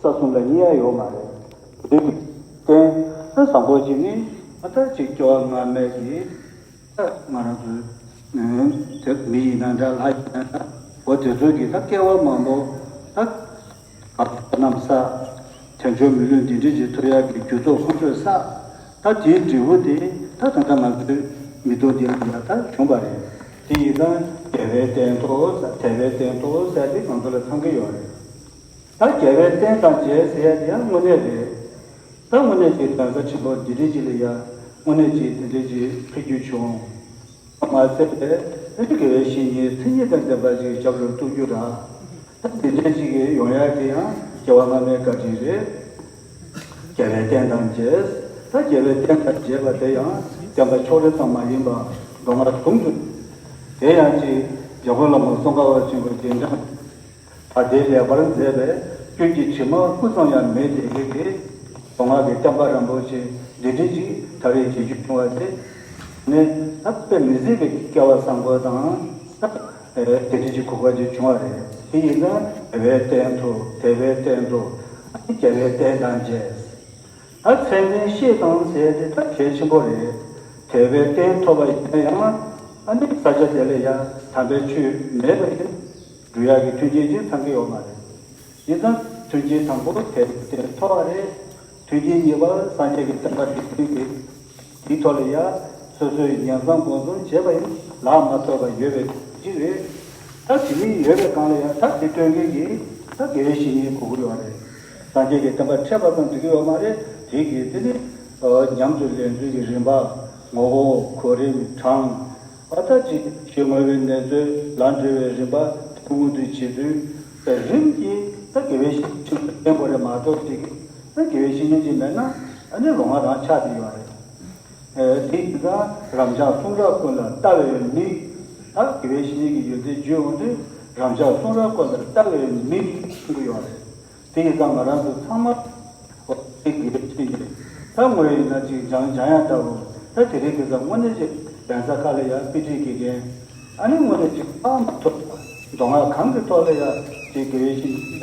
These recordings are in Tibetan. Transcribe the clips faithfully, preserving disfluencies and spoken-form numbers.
ས་གསུམ་ལ་རྙེད་ཡ་ཡོད་མ་རེད། དེ་གི་རྟེན་ད་བཟང་པོ་ཅིག་ནི་ཨ་ད་ཅིག་སྐྱེ་བ་སྔ་མའི་གི་ད་ང་རང་ཚོའི་དེ་མི་ཡིན་ན་འདྲ་ལྷ་ཡིན་ན་འདྲ་འོ་དེ་ཚོའི་གི་ད་སྐྱེ་བ་མང་པོ་ད་ག་རྣམས་ས་དལ་འབྱོར་མི་ལུས་འདི་འདྲ་ཅིག་ཐོབ་ཡ་གི་རྒྱུ་ཚོགས་ཁོང་ཚོས་བསགས། ད་དེའི་འབྲས་བུ་དེ་ད་ད་ལྟ་ང་ཚོའི་མི་ཐོག་འདི་ལ་ཡ་ད་བྱུང་བ་རེད། དེ་ཡིན་ཙང་དགེ་བའི་རྟེན་ཐོབ་ཟེར་དད་པའི་རྟེན་ཐོབ་ཟེར་དེ་ང་ཚོ་ལ་ཚང་གི་ཡོད་རེད། ད་དགེ་བའི་རྟེན་དང་རྒྱལ་ཟེར་ཡ་དེ་ཡང་དངོས་གནས་རེད། ད་དངོས་གནས་ཀྱི་དོན་དག་ཆེན་པོ་འདི་འདྲའི་ཅིག་ལ་ཡ་དངོས་གནས་ཀྱི་དེ་འདྲའི་ཅིག་ཕེབས་རྒྱུ་བྱུང་། མ་ཟད་པའི་དགེ་བའི་བཤེས་གཉེན་མཚན་ཉིད་དང་ལྡན་པ་ཅིག་ཞབས་ལ་གཏུགས་རྒྱུ་ར། ད་འདི་འདྲའི་ཅིག་གི་ཡོང་ཡ་དེ་ཡང་སྐྱེ་བ་སྔ་མའི་བཀའ་དྲིན་རེད། དགེ་བའི་རྟེན་དང་རྒྱལ། ད་དགེ་བའི་རྟེན་དང་རྒྱས་པ་དེ་ཡང་བསྟན་པ་ཕྱོགས་རིས་ཙམ་མ་ཡིན་པར་མདོ་སྔགས་ཟུང་དུ། དེ་ཡང་ཅིག་འཇམ་མགོན་བླ་མ་ཙོང་ཁ་པ་ཆེན་པོའི་རྗེས་འབྲང་། ད་དེ་ལེགས་པར་མཛད་པའི་སྐྱོན་གྱི་དྲི་མ་སྤུ་ཙམ་ཡང་མེད་དེ་གི་གི་མདོ་སྔགས་ཀྱི་བསྟན་པ་རིན་པོ་ཆེ་འདི་འདྲ་ཅིག་ད་རེས་རྒྱས་རྒྱུ་བྱུང་བ་དེ་ནི་ད་དཔེ་མི་སྲིད་པའི་སྐལ་བ་བཟང་པོ་དང་ད་དེ་འདྲ་ཅིག་གོ་སྐབས་ཅིག་བྱུང་བ་རེད། དེ་ཡིན་ཙང་དགེ་བའི་རྟེན་དུ་དད་པའི་རྟེན་དུ་དགེ་བའི་རྟེན་དང་རྒྱལ། ད་མཚན་ལྡན་བཤེས་དང་ཟེར་དེ་ད་གལ་ཆེན་པོ་རེད། དད་པའི་རྟེན་ཐོབ་པ་ཡིན་ན་ཡང་ཨ་ནི་ས་ཆ་དེ་ལ་ཡང་དམ་པའི་ཆོས་མེད་པ་ཡིན་འགྲུབ་ཡག་གི་མཐུན་རྐྱེན་ཅིག་ཚང་གི་ཡོད་མ་རེད། ཡིན་ཙང་མཐུན་རྐྱེན་དང་པོ་དད་པའི་རྟེན་ཐོབ་པ་རེད། མཐུན་རྐྱེན་གཉིས་པ་སངས་རྒྱས་ཀྱི་བསྟན་པ་འདི་མཐུན་གྱི་དེའི་ཐོག་ལ་ཡང་སོ་སོས་ཉེར་མཚམས་སྒོམ་གསུམ་བྱས་པ་ཡིན་ལག་མ་ཐོབ་པ་ཡོད་པའི་གཅིག་རེད། ད་དེ་མིན་ཡོད་པའི་སྒང་ལ་ཡང་ད་དེ་སྟོན་མཁན་གྱི་ད་དགེ་བའི་བཤེས་གཉེན་དགོས་ཀྱི་ཡོད་རེད། སངས་རྒྱས་ཀྱི་བསྟན་པ་འཆད་པ་ཙམ་འགྲིག་གི་ཡོད་མ་རེད། དེ་གི་དེ་ནི་ཉམས་སུ་ལེན་ཚུལ་གྱི་རིམ་པ། ངོ་བོ། གོ་རིམ། གྲངས། ཨ་ད་ཅིག་ཞེ་ངོ་བའི་གནས་ཚུལ་ལ་འབྲེལ་བའི་རིམ་པ་དེ་མངོན་དུ་བྱེད་ཚུལ་དེ་རིམ་གྱིས་ད་དགེ་བའི་བཤེས་གཉེན་ལྡན་དགོས་རེད་མ་གཏོགས་ཅིག་ད་དགེ་བའི་བཤེས་གཉེན་ཅིག་མེད་ན་ཨ་ནི་ལོང་བ་རང་ཆགས་བསྡད་ཡོད་རེད། དེ་ཡིན་ཙང་རབ་འབྱམས་གསུང་རབ་ཀུན་ལ་ལྟ་བའི་མིག་ད་དགེ་བའི་བཤེས་གཉེན་གྱི་ཡོན་ཏན་བརྗོད་འོང་དུས་རབ་འབྱམས་གསུང་རབ་ཀུན་ལ་ལྟ་བའི་མིག་གསུང་གི་ཡོད་རེད། དེ་ཡིན་ཙང་ང་རང་ཚོ་ཚང་མ་དགེ་བའི་བཤེས་གཉེན་ད་ངོས་ཡིན་ན་ཅིག་སྦྱང་སྦྱང་ཡ་ལྟ་བུ་ད་དེ་རིང་ཁ་སང་དངོས་གནས་ཅིག་གདན་ས་ཁག་ལ་ཡང་དཔེ་ཁྲིད་དགེ་རྒན་ཨ་ནི་དངོས་གནས་ཅིག་ཕ་མ་ཐོབ་མདོ་སྔགས་གང་གི་ཐོག་ལ་ཡང་ཅིག་དགེ་བའི་བཤེས་གཉེན་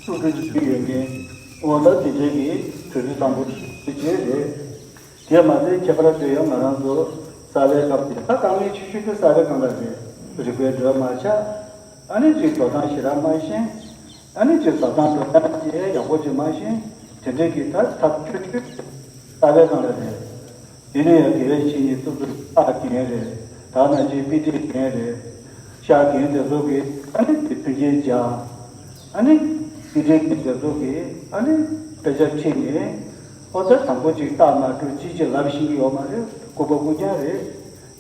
ཐུགས་སྤྲོ་ཅིག་ཡོད་མཁན་འོ་ད་དེ་འདྲའི་གི་དུས་ཚོད་བཟང་པོ་ཅིག་རེད། དེ་མ་ཟད་ཁྱད་པར་དུ་ཡང་ང་རང་ཚོ་གསར་པའི་སྐབས་དེ་ད་དཀའ་ངལ་ཆེ་ཤོས་དེ་གསར་པའི་སྒང་ལ་རེད། རིག་པའི་སྒྲོན་མ་ཆགས། ཨ་ནི་ཅིག་འགྲོ་སྟངས་ཞེ་དྲག་མ་ཤེས། ཨ་ནི་ཅིག་བཟའ་སྟངས་འགྲོ་སྟངས་ཀྱི་ཡག་པོ་ཅིག་མ་ཤེས། དེ་འདྲའི་གི་ད་ཐབས་ཆོས་ཆོས་གསར་པའི་སྒང་ལ་རེད། དེ་ནས་ཡང་དགེ་བའི་བཤེས་གཉེན་སོ་སོ་ལྟ་མཁན་རེད། ད་ནང་བཞིན་དཔེ་ཁྲིད་མཁན་རེད། ཤག་རྒན་དེ་ཚོ་གི་ཨ་ནི་དེ་མཐུན་རྐྱེན་སྦྱར། ཨ་ནི་དེ་འདྲའི་གི་དེ་ཚོ་གི་ཨ་ནི་དཔེ་ཆ་ཁྲིད་ནས་ཨོ་ད་དང་པོ་ཅིག་རྟགས་མ་གྲུབ་ཅི་ཅི་ལབ་ཤེས་ཀྱི་ཡོད་མ་རེད། སྐུ་པ་སྐུ་རྐྱང་རེད།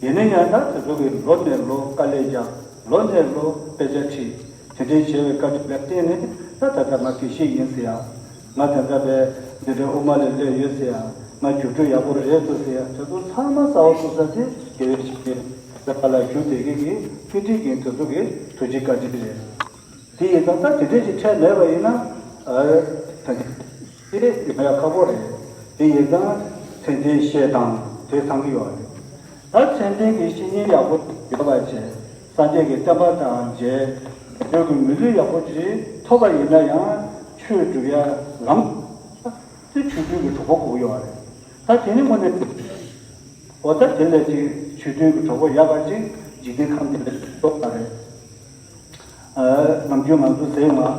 ཡིན་ན་ཡང་ད་དེ་ཚོ་གི་ལོ་ནས་ལོ་དཀའ་ལས་རྒྱག་ལོ་ནས་ལོ་དཔེ་ཆ་ཁྲིད་དེ་འདྲའི་བྱས་པའི་བཀའ་དྲིན་ལ་བརྟེན་ནས་ད་ད་ལྟ་ང་དགེ་བཤེས་ཡིན་ཟེར་ཡ། ང་ད་ལྟ་བས་འདི་འདྲའི་དབུ་མ་ལ་སླེབས་ཡོད་ཟེར་ཡ། ང་རྒྱུགས་སྤྲོད་ཡག་པོ་རེད་ཟེར་ཟེར་ཡ་དེ་ཚོ་ཚང་མ་གསལ་པོ་ཐུབ་ས་དེ་དགེ་བའི་བཤེས་གཉེན་ད་ལྟ་ལ་བཞུགས་བསྡད་མཁན་གྱི་དཔེ་ཁྲིད་མཁན་དེ་ཚོ་གི་ཐུགས་རྗེ་བཀའ་དྲིན་རེད། དེ་ཡིན་ཙང་ད་དེ་འདྲས་ཅིག་འཕྲད་མེད་པ་ཡིན་ན་ཨ་ད་དེ་ཡོང་ཡ་ཁག་པོ་རེད། དེ་ཡིན་ཙང་མཚན་ལྡན་བཤེས་དང་དེ་ཚང་གི་ཡོད་རེད། ད་མཚན་ལྡན་གྱི་བཤེས་གཉེན་ཡག་པོ་ཡོད་པ་བྱས་སངས་རྒྱས་ཀྱི་བསྟན་པ་དང་མཇལ་བོད་ཀྱི་མི་ལུས་ཡག་པོ་ཅིག་ཐོབ་པ་ཡིན་ན་ཡང་ཆོས་སྒྲུབ་ཡ་ལམ་དེ་ཆོས་མཐུན་གྱི་གྲོགས་པོ་དགོས་ཀྱི་ཡོད་རེད། ད་དེ་ནི་དངོས་གནས་འོ་ད་དེ་ལས་ཅིག་ཆོས་མཐུན་གྱི་གྲོགས་པོ་ཡག་པ་ཅིག་འཇིག་རྟེན་ཁམས་འདི་ལ་ཐོབ་པ་རེད། ནམ་རྒྱུན་ང་ཚོ་ཟེར་ཡོང་ང་།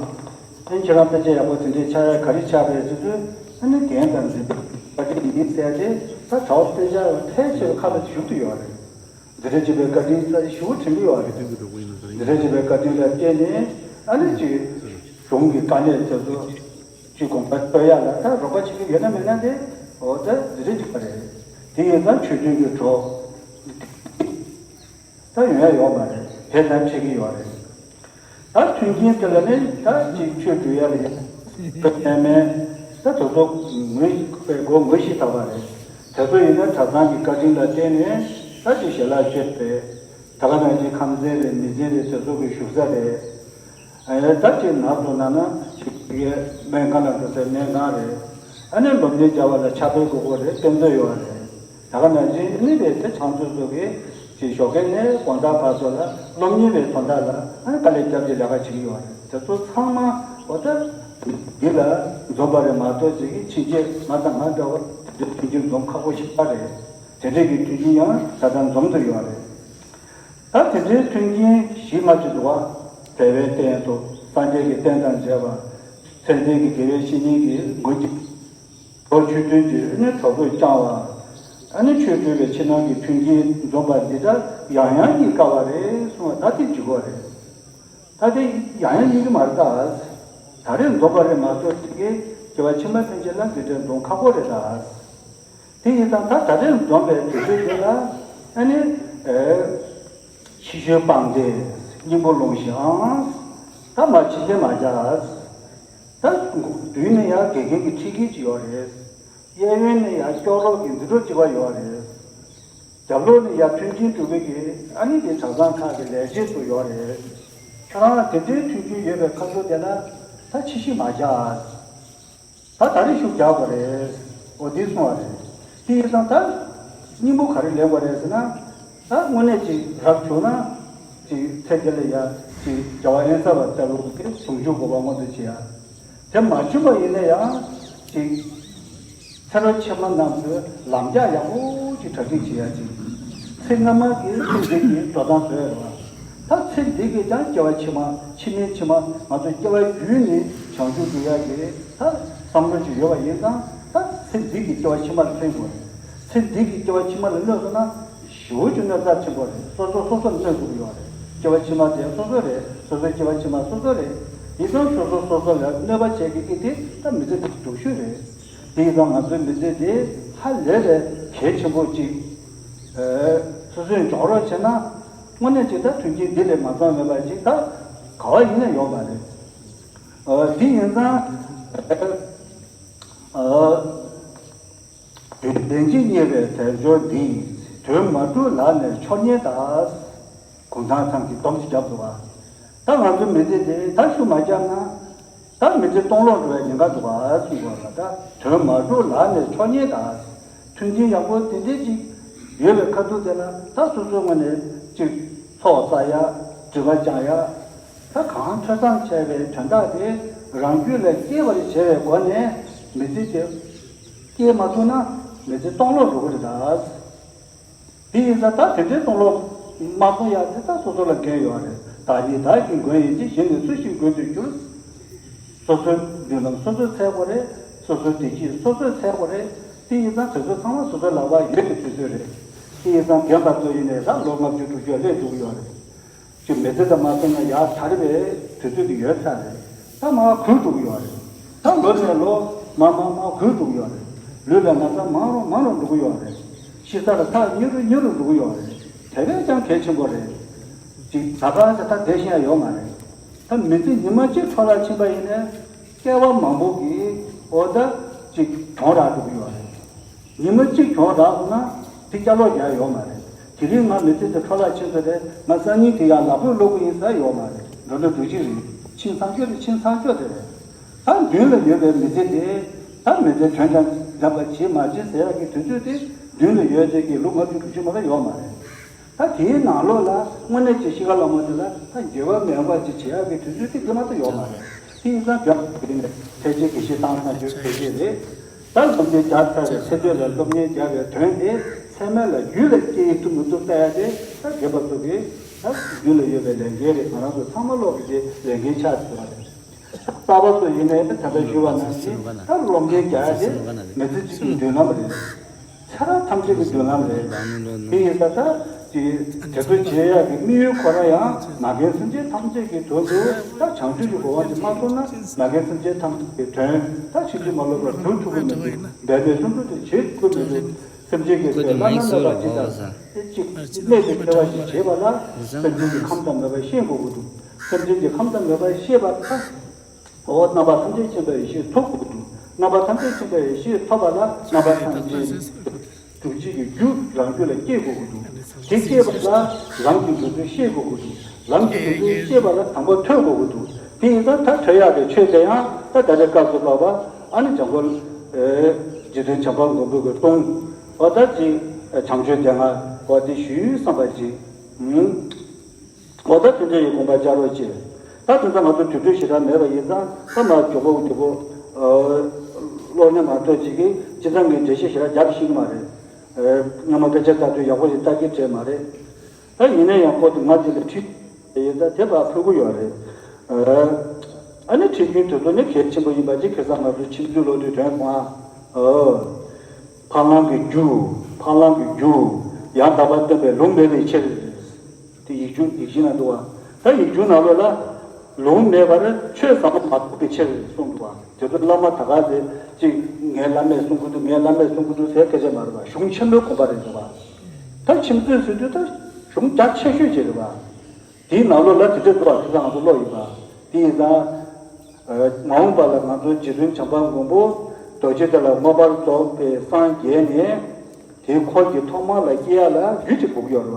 ཨ་ནི་ཁྱེད་རང་དཔེ་ཆ་ཡག་པོ་དེ་འདྲས་ཆགས་ཡ་ག་རེ་ཆགས་པའི་དུས་ཚོད་ཨ་ནི་རྒན་དང་འཛིན་པའི་བཀའ་དྲིན་ཡིན་ཟེར་ཏེ་ད་གྲྭ་བ་དཔེ་ཆ་ཕལ་ཆེ་བའི་ཁ་ལ་ཞུགས་ཏེ་ཡོད་རེད། འཛིན་གྲྭ་གཅིག་པའི་བཀའ་དྲིན་ས་ཞུ་བ་དྲན་གྱི་ཡོད་རེད། འཛིན་གྲྭ་གཅིག་པའི་བཀའ་དྲིན་ལ་བརྟེན་ནས་ཨ་ནི་ཅིག་གཞུང་གི་དཀའ་གནད་དེ་ཚོ་ཅིག་དགོངས་པ་སྤྲོད་ཡ་ལ་ད་རོགས་པ་བྱེད་ཀྱི་ཡོད་ན་མེད་ན་དེ་འོ་ད་འཛིན་གྲྭ་གཅིག་པ་རེད། དེ་ཡིན་ཙང་ཆོས་མཐུན་གྱི་གྲོགས། ད་ཡོང་ཡ་ཡོད་མ་རེད། དེ་ལྟར་འཕྲད་ཀྱི་ཡོད་རེད། ད་མཐུན་རྐྱེན་དེ་ལ་ནི་ད་ཅིག་ཆོས་སྒྲུབ་ཡ་ལ་ཡང་བོད་ཡན་མན་ད་དོ་ཚོ་ངོས་པའི་སྒོ་ངོས་ཤིག་ད་པ་རེད། དེ་ཚོ་ཡིན་ན་གྲྭ་ཚང་གི་བཀའ་དྲིན་ལ་བརྟེན་ནས་ད་ཅིག་ཞལ་ལག་མཆོད་པས་ད་ག་ནང་བཞིན་ཁམས་ཚན་རེད་མི་ཚན་རེད་དེ་ཚོ་གི་བཞུགས་ས་རེད། ཨ་ནི་ད་ཅིག་ནགས་སུ་ན་ན་ཅིག་གི་སྨན་ཁང་ལ་འགྲོ་སའི་སྨན་ཁང་རེད། ཨ་ནི་སློབ་གཉེར་བྱ་བ་ལ་ཕྱག་དཔེ་དགོས་མཁོ་རེད་དཔེ་མཛོད་ཡོད་རེད། ད་ག་ནང་བཞིན་ཨ་ནི་རེད་དེ་ཚང་ཚོད་ཚོད་ཀྱི་ཅིག་ཞོགས་ཀས་ནས་དགོང་དག་བར་དུ་ལ་སློབ་གཉེར་བའི་དོན་དག་ལ་ཨ་ནི་དཀའ་ལས་བརྒྱབ་སྟེ་ལས་ཀ་བྱེད་ཀྱི་ཡོད་རེད། དེ་ཚོ་ཚང་མ་འོ་ད་ འདི་ལ་འཛོམས་པ་རེད་མ་གཏོགས་ཅིག་ཕྱིན་ཆད་ང་དང་ང་འདྲ་བ་འདི་མཐུན་རྐྱེན་འཛོམས་ཁག་པོ་ཞིག་རེད། དེ་འདྲས་ཀྱི་མཐུན་རྐྱེན་ཡང་ད་ལྟ་འཛོམས་ཐུབ་ཡོད་རེད། ད་དེ་འདྲའི་མཐུན་རྐྱེན་གཞི་མ་ཅིག་འདུག་བ། དེ་བས་བསྟན་ཏོ་སངས་རྒྱས་ཀྱི་བསྟན་དང་མཇལ་བ། མཚན་ལྡན་གྱི་དགེ་བའི་བཤེས་གཉེན་གྱི་མགོན་གྱི། ལོ་ཆོས་སྟོན་གྱི་ནི་གྲོགས་པོས་བསྐྱངས་བ། ཨ་ནི་ཆོས་སྤྲོས་པའི་ཕྱི་ནང་གི་མཐུན་རྐྱེན་འཛོམས་པ་འདི་འདྲ་ཡང་ཡང་རྙེད་དཀའ་བ་རེད་གསུངས་བ་ད་དེ་ཇི་གོ་རེད། ད་དེ་ཡང་ཡང་རྙེད་ཀྱི་མ་རེད་ད། ད་རེས་འཛོམས་པ་རེད་མ་གཏོགས་དེ་གའི་སྐྱེ་བ་ཕྱི་མ་ཕན་ཆད་ལ་འདི་འདྲའི་འཛོམས་ཁག་པོ་རེད་ད། དེ་ཡིན་ཙང་ད་ད་རེས་འཛོམས་པའི་དུས་ཚོད་དེ་ལ་ཨ་ནི། ཕྱི་བཤོལ་སྤངས་ཏེ་སྙིང་པོ་ལོངས་ཤིག་ཨང་། ད་མ་ཕྱི་བཤོལ་མ་རྒྱག་ད་མདུན་ནས་ཡང་དགེ་རྒན་གྱི་ཁྲིད་སྐྱེལ་ཅིག་ཡོད་རེད། གཡས་གཡོན་ནས་ཡང་སྐྱོག་རོགས་ཀྱི་འཛིན་གྲོགས་གཅིག་པ་ཡོད་རེད། རྒྱབ་ལོགས་ནས་ཡང་མཐུན་རྐྱེན་སྒྲུབ་པའི་གི་ཨ་ནི་དེ་གྲྭ་ཚང་ཁག་གི་ལས་བྱེད་ཚོ་ཡོད་རེད། ཁྱོད་རང་ལ་དེ་འདྲའི་མཐུན་རྐྱེན་ཡོད་པའི་ཁ་ཐུག་དེ་ལ་ད་ཕྱི་བཤོལ་མ་རྒྱག་ད་ད་རེས་ཤུགས་རྒྱག་དགོས་རེད། འོ་འདི་གསུངས་པ་རེད། དེ་ཡིན་ཙང་ད་སྙིང་པོ་ག་རེ་ལེན་དགོས་རེད་ཟེར་ན། ད་དངོས་གནས་ཅིག་རབ་བྱུང་ན་ཅིག་ཚེ་འདི་ལ་ཡ་ཅིག་རྒྱལ་བ་དབེན་ས་པ་ལྟ་བུ་གི་བྱུང་ཆོག་དགོས་པ་མངོན་དུ་བྱེད་ཡ། དེ་མ་བྱུང་བ་ཡིན་ན་ཡང་ཅིག་ཚེ་རབས་ཕྱི་མ་རྣམས་སུ་ལམ་རྒྱགས་ཡག་པོ་ཅིག་གྲ་སྒྲིག་བྱེད་ཡ་ཅིག་ཚེ་སྔ་མ་གི་ཚེ་འདི་གི་འགྲོ་སྟངས་བཟོ་ཡ་རེད་བ། ད་ཚེ་འདི་གི་ཀྱང་སྐྱེ་བ་ཕྱི་མ་ཕྱི་མའི་ཕྱི་མ་ང་ཚོ་སྐྱེ་བ་བརྒྱུད་ནས་བྱང་ཆུབ་འགྲོ་ཡག་གི་ད་བསམ་བློ་ཅིག་ཡོད་པ་ཡིན་ཙང་ད་ཚེ་འདི་གི་སྐྱེ་བ་ཕྱི་མ་ལ་ཕན་དགོས་རེད། ཚེ་འདི་གི་སྐྱེ་བ་ཕྱི་མ་ལ་གནོད་སོང་ན་ཞེ་པོ་ཅིག་གནོད་ཚབས་ཆེན་པོ་རེད། སོ་སོ་སོ་སོ་ལ་གནོད་དགོས་ཀྱི་ཡོད་རེད། སྐྱེ་བ་ཕྱི་མ་དེ་སོ་སོ་རེད། སོ་སོའི་སྐྱེ་བ་ཕྱི་མ་སོ་སོ་རེད། ཡིན་ཙང་སོ་སོ་སོ་སོ་ལ་གནོད་པ་བྱེད་མཁན་གྱི་དེ་ད་མི་ཚེ་འདི་སྡུག་ཤོས་རེད། དེ་ཡིན་ཙང་ང་ཚོའི་མི་ཚེ་འདི་ཧ་ལས་ལས་གལ་ཆེན་པོ་ཅིག་ཨེ་སོ་སོས་འཇོག་རོགས་བྱས་ན། དངོས་གནས་ཅིག་ད་མཐུན་རྐྱེན་འདི་ལས་མ་ཚང་མེད་པ་ཅིག་ད་ག་བ་ཡིན་ན་ཡོད་མ་རེད། ཨ་འདི་ཡིན་ཙང་ཨ་དོན་ལྡན་གྱི་རྙེད་པའི་དལ་འབྱོར་འདི། དོན་མ་གྲུབ་ལག་ནས་འཆོར་ཉེན་གདའ། གུང་ཐང་ཚང་གིས་སྡོམ་ཅིག་བརྒྱབ་འདུག་བ། ད་ང་ཚོའི་མི་ཚེ་འདི་ད་ཤུགས་མ་བརྒྱབ་ན། ད་མི་ཚེ་སྟོང་ལོག་འགྲོ་བའི་ཉེན་ཁ་འདུག་ག་གསུངས་པ་ལ། ད་དོན་མ་གྲུབ་ལག་ནས་འཆོར་ཉེན་གདའ། མཐུན་རྐྱེན་ཡག་པོ་དེ་འདྲས་ཅིག་ཡོད་པའི་ཁ་ཐུག་དེ་ལ་ད་སོ་སོའི་ངོས་ནས་ཅིག་ཚོགས་བསགས་ཡ། སྒྲིབ་པ་སྦྱང་ཡ། ད་གང་ཐོས་བསམ་བྱས་པའི་དོན་དག་དེ་རང་རྒྱུད་ལ་སྐྱེ་བར་བྱེད་པའི་སྒོ་ནས་མི་ཚེ་དེ་སྐྱེལ་མ་ཐུབ་ན་མི་ཚེ་སྟོང་ལོག་འགྲོ་གི་རེད་ད། དེ་ཡིན་ཙང་ད་དེ་འདྲའི་སྟོང་ལོག་མ་སོང་ཡ་དེ་ད་སོ་སོ་ལ་འགན་ཡོད་རེད། བདག་ཉིད་བདག་གི་མགོན་ཡིན་གྱི། གཞན་ནི་སུ་ཞིག་མགོན་དུ་འགྱུར། སོ་སོའི་མདུན་ལམ་སོ་སོས་འཚོལ་དགོས་རེད། སོ་སོའི་བདེ་སྐྱིད་སོ་སོས་འཚོལ་དགོས་རེད། དེ་ཡིན་ཙང་དེ་ཚོ་ཚང་མ་སོ་སོའི་ལག་པར་ཡོད་པའི་དུས་ཚོད་རེད། དེ་ཡིན་ཙང་རྒན་པ་ཚོ་ཡིན་ནའི་ད་ལོ་ལྔ་བཅུ་དྲུག་ཅུ་སླེབས་འགྲོ་གི་ཡོད་རེད། ཅིག་མི་ཚེ་དང་མ་སོང་ན་ཡར་དར་བའི་དུས་ཚོད་དེ་ཡོད་ཚར་རེད། ད་མར་གུད་འགྲོ་གི་ཡོད་རེད། ད་ལོ་ནས་ལོ་མར་མར་མར་གུད་འགྲོ་གི་ཡོད་རེད། ལུས་ལ་ན་ཚ་མང་རུ་མང་རུ་འགྲོ་གི་ཡོད་རེད། ཤི་ས་ལ་ཐག་ཉེ་རུ་ཉེ་རུ་འགྲོ་གི་ཡོད་རེད། དེ་བས་ཀྱང་གལ་ཆེན་པོ་རེད། ཅིག་ད་ག་ས་ད་བསྡད་ཤེས་ཡ་ཡོད་མ་རེད། ད་མི་ཚེ་ཉི་མ་གཅིག་འཕྲོ་བརླག་ཕྱིན་པ་ཡིན་ནའི་སྐྱེ་བ་མང་པོ་གི་འོ་ད་ཅིག་གྱོང་རག་འགྲོ་གི་ཡོད་རེད། ཉི་མ་གཅིག་གྱོང་རག་སོང་ན་དེ་བསྐྱར་ལོག་རྒྱག་ཡོད་མ་རེད། དེ་རིང་ང་མི་ཚེ་དེ་འཕྲོ་བརླག་ཕྱིན་ས་རེད། ང་སང་ཉིན་དེ་ཡང་ལག་པས་སློག་གི་ཡིན་ཟེར་ཡོད་མ་རེད། འགྲོ་འགྲོ་འགྲོ་གི་རེད། ཕྱིན་ཚར་རྒྱུ་དེ་ཕྱིན་ཚར་རྒྱུ་དེ་རེད། ད་མདུན་ལ་ཡོད་པའི་མི་ཚེ་དེ་ད་མི་ཚེ་དོན་དང་ལྡན་པ་བྱེད་མ་བྱེད་ཟེར་ཡག་གི་དུས་ཚོད་དེ་མདུན་ལ་ཡོད་ཅིག་གི་ལོ་ལྔ་བཅུ་དྲུག་ཅུ་མ་གཏོགས་ཡོད་མ་རེད། ད་དེའི་ནང་ལོགས་ལ་དངོས་གནས་ཀྱི་ཤི་ཁ་ལ་མོ་དེ་ལ་ད་འགྱོད་པ་མེད་པ་ཅིག་བྱེད་ཡག་གི་དུས་ཚོད་དེ་དེ་མ་གཏོགས་ཡོད་མ་རེད། དེ་ཡིན་ཙང་རྒྱབ་ཀྱི་ནས་ཐེག་ཆེན་དགེ་བཤེས་བཏང་ཚར་རྒྱུ་ཐེག་ཆེན་རེད། ད་སློབ་གཉེར་རྒྱག་ཚར་བའི་ཚེ་སྟོད་ལ་སློབ་གཉེར་རྒྱག་པའི་དོན་དེ་ཚད་མེད་ལ་རྒྱུད་ལ་སྐྱེ་ཡི་ཐུབ་མི་ཐུབ་ལྟ་ཡ་དེ་ད་རྒན་པ་ཚོ་གི་ད་རྒྱུད་ལ་ཡོད་པའི་ལས་འགན་རེད། ང་རང་ཚོ་ཚང་མ་སློབ་ཀྱི་ལས་འགན་ཆགས་ཟེར་བ་རེད། གསར་པ་ཚོ་ཡིན་ནའི་ད་ལྟ་ཞུས་པ་ནང་བཞིན་ད་སློབ་གཉེར་རྒྱག་ཡ་དེ་མི་ཚེ་གཅིག་གི་མདུན་ལམ་རེད། ཚེ་རབས་ཐམས་ཅད་ཀྱི་མདུན་ལམ་རེད། དེ་ཡིན་ཙང་ད་དེ་དེ་ཚོ་བྱེད་ཡག་གི་དམིགས་ཡུལ་ཁོ་རང་ཡང་མ་རྒན་སེམས་ཅན་ཐམས་ཅད་ཀྱི་དོན་དུ་ད་བྱང་ཆུབ་ཀྱི་གོ་འཕང་དེ་མ་ཐོབ་ན་མ་རྒན་སེམས་ཅན་ཐམས་ཅད་ཀྱི་དོན་ད་ཕྱིན་ཅི་མ་ལོག་པར་སྒྲུབ་ཐུབ་ཀྱི་མི་འདུག་འབད་མེད་ལྷུན་གྲུབ་དེ་བྱེད་ཐུབ་ཀྱི་མི་འདུག་སེམས་ཅན་གྱི་དོན་བླ་ན་མེད་པ་ཅིག་དང་གཅིག་གནས་དེ་སྐྱེ་བ་ཞིག་བྱེད་པ་ལ་སེམས་ཅན་གྱི་ཁམས་དང་མོས་པ་ཤེས་དགོས་ཀྱི་འདུག་སེམས་ཅན་གྱི་ཁམས་དང་མོས་པ་ཤེས་པ་ད། འོ་རྣམ་པ་ཐམས་ཅད་མཁྱེན་པའི་ཡེ་ཤེས་ཐོབ་དགོས་ཀྱི་འདུག་རྣམ་པ་ཐམས་ཅད་མཁྱེན་པའི་ཡེ་ཤེས་ཐོབ་པ་ལ་རྣམ་པ་ཐམས་ཅད་སྒྲུབ་བྱེད་ཀྱི་རྒྱུ་རང་རྒྱུད་ལ་སྐྱེ་དགོས་ཀྱི་འདུག་དེ་སྐྱེས་པ་ལ་ལམ་གྱི་འབྲས་བུ་ཤེས་དགོས་ཀྱི་འདུག་ལམ་གྱི་འབྲས་བུ་ཤེས་པ་ལ་དང་པོ་ཐོས་དགོས་ཀྱི་འདུག་དེ་ཡིན་ཙང་ད་ཐོས་ཡག་གི་ཆོས་དེ་ཡང་ད་ད་ལྟའི་སྐབས་སུ་བབས་པ་ཨ་ནི་འཇམ་མགོན་རྗེ་བཙུན་བྱམས་པ་མགོན་པོ་གིས་གསུངས། འོ་ད་ཅིག་བྱམས་ཆོས་སྡེ་ལྔ་འོ་དེ་ཞུས་བསམ་པ་ཅིག་འོ་ད་དེ་འདྲ་ཡི་དགོངས་པ་འཇགས་རོགས་གྱིས། ད་དེ་ཚོ་ང་ཚོ་དུས་ཚོད་ཞེ་དྲག་མེད་པ་ཡིན་ཙང་ད་མ་མགྱོགས་པོ་མགྱོགས་པོ་ཨ་གློག་བརྙན་མ་གཏོགས་ཅིག་གིས་སྤྱི་བཏང་གི་འགྲེལ་བཤད་ཞེ་དྲག་རྒྱབ་ཤེས་ཀྱི་མ་རེད། ཨ་སྔ་མ་སྐད་ཆ་ལྟ་དུས་ཡག་པོ་ཞིག་ལྟ་གི་བྲལ་མ་རེད། ད་ཡིན་ན་ཡང་ཁོ་དེ་ང་དེ་ལ་ཁྲིད་ཡིན་ད་དེ་བ་ཕུལ་གི་ཡོད་རེད། ཨ་ནི་ཁྲིད་རྒྱུན་དེ་ཚོ་ནི་གལ་ཆེན་པོ་ཡིན་པ་ཅིག་ཁ་སང་ང་ཚོ་ཁྱིམ་མཚེས་ལོ་དུས་དོན་སོང་ཨ། ཨོ། འཕགས་ལམ་གྱི་རྒྱུ། འཕགས་ལམ་གྱི་རྒྱུ། ཡང་དག་པར་སྟོན་པའི་ལུང་མེད་པའི་ཕྱིར། དེ་ཡིག་ཆུང་ཡིག་ཆེན་ན་འདུག་བ། ད་ཡིག་ཆུང་ནང་ལོགས་ལ། ལུང་མེད་པར་ཆོས་ཟབ་མོ་མ་རྟོགས་པའི་ཕྱིར་གསུངས་འདུག་བ། དེ་ཚོ་བླ་མ་ད་ག་ཚོད་ཅིག་ངའི་བླ་མས་གསུང་གི་འདུག་ངའི་བླ་མས་གསུང་གི་འདུག་ཟེར་སྐད་ཆ་མ་རེད་བ། གཞུང་ཆེན་མོའི་དགོངས་པ་རེད་འདུག་བ། ད་ཁྱིམ་མཚེས་ཟེར་དུས་ད་གཞུང་རྒྱ་ཆེ་ཤོས་ཅིག་རེད་བ། དེའི་ནང་ལོགས་ལ་དེ་འདྲ་འདུག་བ། དེ་ཚོ་ང་ཚོ་ཀློག་ཡིན་པ། དེ་ཡིན་ཙང་། མ་འོངས་པ་ལ་ང་ཚོ་རྗེ་བཙུན་བྱམས་པ་མགོན་པོ་རྡོ་རྗེ་གདན་ལ་མངོན་པར་རྫོགས་པའི་སངས་རྒྱས་ནས། དེའི་འཁོར་གྱི་ཐོག་མ་ལ་སྐྱེ་ཡ་ལ་རྒྱུ་གཅིག་དགོས་ཀྱི་ཡོད་རེད་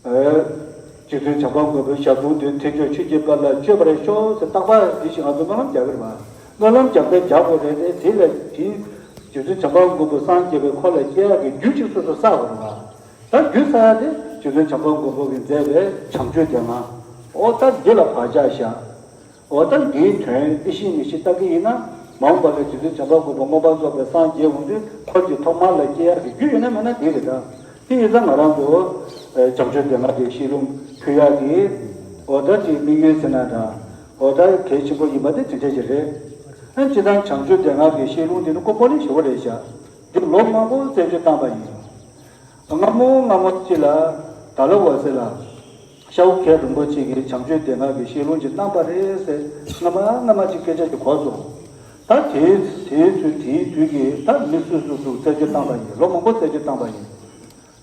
བ། རྗེ་བཙུན་བྱམས་པ་མགོན་པོའི་ཞབས་དྲུང་དེ་ཐེག་མཆོག་ཆོས་ཀྱི་དཔལ་ལ་སྤྱོད་པར་ཤོག་ཟེར་རྟག་པར་འདི་ཞིག་ང་ཚོ་སྨོན་ལམ་རྒྱག་གི་རེད་བ། སྨོན་ལམ་རྒྱག་པའི་རྒྱག་དགོས་རེད་དེ་དེ་ལས་དེ་རྗེ་བཙུན་བྱམས་པ་མགོན་པོ་སངས་རྒྱས་པའི་འཁོར་ལ་སྐྱེ་ཡ་གི་རྒྱུ་གཅིག་སོ་སོ་བསགས་དགོས་རེད་བ། ད་རྒྱུ་ས་ཡ་དེ་རྗེ་བཙུན་བྱམས་པ་མགོན་པོ་གིས་མཛད་པའི་བྱམས་ཆོས་སྡེ་ལྔ། ཨོ་ད་འདི་ལ་བག་ཆགས་བཞག་ཨོ་ད་འདིའི་དོན་ཨེ་ཤེས་མི་ཤེས་ལྟ་གི་ཡིན་ན། མ་འོངས་པ་ལ་རྗེ་བཙུན་བྱམས་པ་མགོན་པོ་མངོན་པར་རྫོགས་པའི་སངས་རྒྱས་འོང་དུས་འཁོར་གྱི་ཐོག་མ་ལ་སྐྱེ་ཡག་གི་རྒྱུ་ཡོད་ན་མེད་ན་འདི་རེད་ད། དེ་ཡིན་ཙང་ང་རང་ཚོ་བྱམས་ཆོས་སྡེ་ལྔ་གི་བཤད་ལུང་ཕུལ་ཡག་གི་ཨོ་ད་ཅིག་དམིགས་ཡུལ་ཟེར་ན་འདྲ། ཨོ་ད་གལ་ཆེན་པོ་ཡིན་པ་དེ་དེ་འདྲ་ཞིག་རེད། ཨ་སྤྱིར་བཏང་བྱམས་ཆོས་སྡེ་ལྔ་གི་བཤད་ལུང་འདི་ནི་དཀོན་པོ་ནི་ཞེ་པོ་རེད་ཤག་འདི་ལོ་མང་པོ་རྩད་གཅོད་བཏང་པ་ཡིན། སྔ་མོ་སྔ་མོ་ཅིག་ལ་ད་ལ་འོད་ཟེར་ལ་ཤའུ་མཁས་རིན་པོ་ཆེ་གིས་བྱམས་ཆོས་སྡེ་ལྔ་གི་བཤད་ལུང་ཅིག་གནང་པ་རེད་ཟེར་སྔ་མ་སྔ་མ་ཅིག་སྐད་ཆ་ཅིག་གོ་སོང་། ད་དེའི་དེའི་ཚུལ་དེའི་དུས་ཀྱི་ད་མི་སུ་སུ་སུ་རྩད་གཅོད་བཏང་པ་ཡིན། ལོ་མང་པོ་རྩད་གཅོད་བཏང་པ་ཡིན།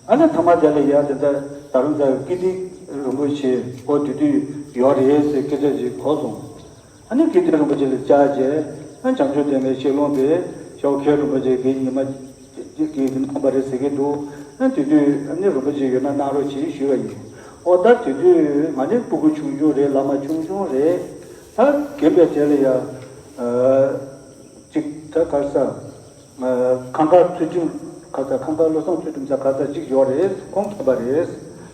ཨ་ནི་ཐ་མ་དེ་ལ་ཡ་དེ་ད་ད་རུང་ད་ཀིརྟི་རིན་པོ་ཆེ་ཨོ་དེ་དུས་ཡོད་རེད་ཟེར་སྐད་ཆ་ཅིག་གོ་སོང་། ཨ་ནི་ཀིརྟི་རིན་པོ་ཆེ་ལ་བཅར་རྗེས་ཨ་བྱམས་ཆོས་སྡེ་ལྔའི་བཤད་ལུང་དེ་ཤའུ་མཁས་རིན་པོ་ཆེ་གིས་ཉི་མ་གཅིག་གིས་གནང་པ་རེད་ཟེར་གྱི་འདུག་ཨ་དེ་དུས་ཨ་ནི་རིན་པོ་ཆེ་ཡོད་ན་གནང་རོགས་གྱིས་ཞུས་པ་ཡིན། ཨོ་ད་དེ་དུས་ང་ནི་སྤུ་གུ་ཆུང་ཆུང་རེད། བླ་མ་ཆུང་ཆུང་རེད། ད་རྒན་པའི་གྲས་ལ་ཡ་ཨ་གཅིག་ད་ག་ས། ཁང་དཀར་ཚུལ་ཁྲིམས་ཁ་ཚ། ཁང་དཀར་བློ་བཟང་ཚུལ་ཁྲིམས་ས་ཁ་ཚ་གཅིག་ཡོད་རེད། ཁོང་མཁྱེན་པ་རེད།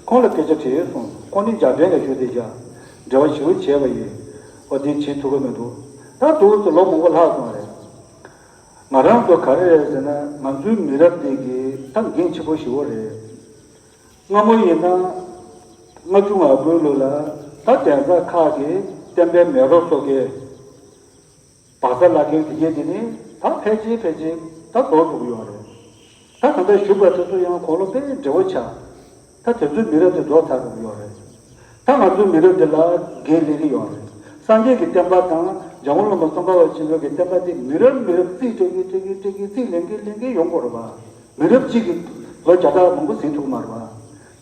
ཁོང་ལ་སྐད་ཆ་དྲིས་སོང་། ཁོང་ནི་འཇར་པན་ལ་བཞུགས་བསྡད་ཤག་འབྲེལ་བ་ཞེ་པོ་བྱས་པ་ཡིན། ཨོ་དེ་བྱེད་ཐུབ་ཀྱི་མི་འདུག་ད་དུས་ཚོད་ལོ་མང་པོ་ལྷག་སོང་བ་རེད། ང་རང་ཚོ་ག་རེ་རེད་ཟེར་ན་ང་ཚོའི་མི་རབས་འདི་གི་ད་འགན་ཆེ་པོ་ཞེ་པོ་རེད། སྔ་མོ་ཡིན་ན་ལྔ་བཅུ་ང་དགུའི་ལོ་ལ་ད་གདན་ས་ཁག་གི་བསྟན་པའི་མེ་རོ་སོགས་ཀྱི་བག་ཚ་ལ་རྒན་དེ་གས་དེ་ནི་ད་ཕལ་ཆེར་ཕལ་ཆེར་ད་རྫོགས་འགྲོ་གི་ཡོད་རེད། ད་ད་ལྟ་བཞུགས་པ་དེ་ཚོ་ཡང་དགུང་ལོ་དཔེ་བགྲེས་པོ་ཆགས། ད་དེ་ཚོའི་མི་རབས་དེ་རྫོགས་ཚར་འགྲོ་གི་ཡོད་རེད། ད་ང་ཚོའི་མི་རབས་དེ་ལ་འགན་ལེན་གྱི་ཡོད་རེད། སངས་རྒྱས་ཀྱི་བསྟན་པ་དང་འཇམ་མགོན་བླ་མ་ཙོང་ཁ་པ་ཆེན་པོའི་གི་བསྟན་པ་དེ་མི་རབས་མི་རབས་རྩིས་སྤྲད་ཀྱི་སྤྲད་ཀྱི་སྤྲད་ཀྱི་རྩིས་ལེན་གྱི་ལེན་གྱི་ཡོང་དགོས་རེད་པ། མི་རབས་གཅིག་གིས་ལོ་བརྒྱ་ཕྲག་མང་པོ་ཟིན་ཐུབ་ཀྱི་མ་རེད་པ།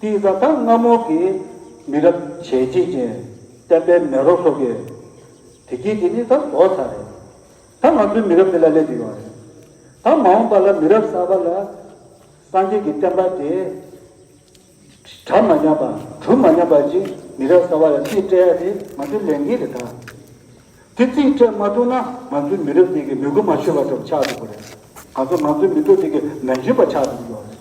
དེ་ཡིན་ཙང་ད་སྔ་མོ་གི་མི་རབས་བྱས་རྗེས་ཅན་བསྟན་པའི་མེ་རོ་སོགས་ཀྱི་དེ་སྐྱིད་དེ་ནི་ད་རྫོགས་ཚར་རེད། ད་ང་ཚོའི་མི་རབས་འདི་ལ་སླེབས་ཀྱི་ཡོད་རེད། ད་མ་འོངས་པ་ལ་མི་རབས་གསར་པ་ལ་སངས་རྒྱས་ཀྱི་བསྟན་པ་དེ་གྲ་མ་ཉམས་པ་གྲུ་མ་ཉམས་པ་ཅིག་མི་རབས་གསར་པ་ལ་རྩིས་སྤྲད་ཡ་དེ་ང་ཚོའི་ལས་འགན་རེད་ད། དེ་རྩིས་སྤྲད་མ་ཐུབ་ན་ང་ཚོའི་མི་རབས་འདི་གི་མི་གོ་མ་ཆོད་པ་ཙམ་ཆགས་འགྲོ་གི་རེད། ང་ཚོ་ང་ཚོའི་མི་ཐོག་འདི་གི་མ་འཇོན་པ་ཆགས་འགྲོ་གི་ཡོད་རེད།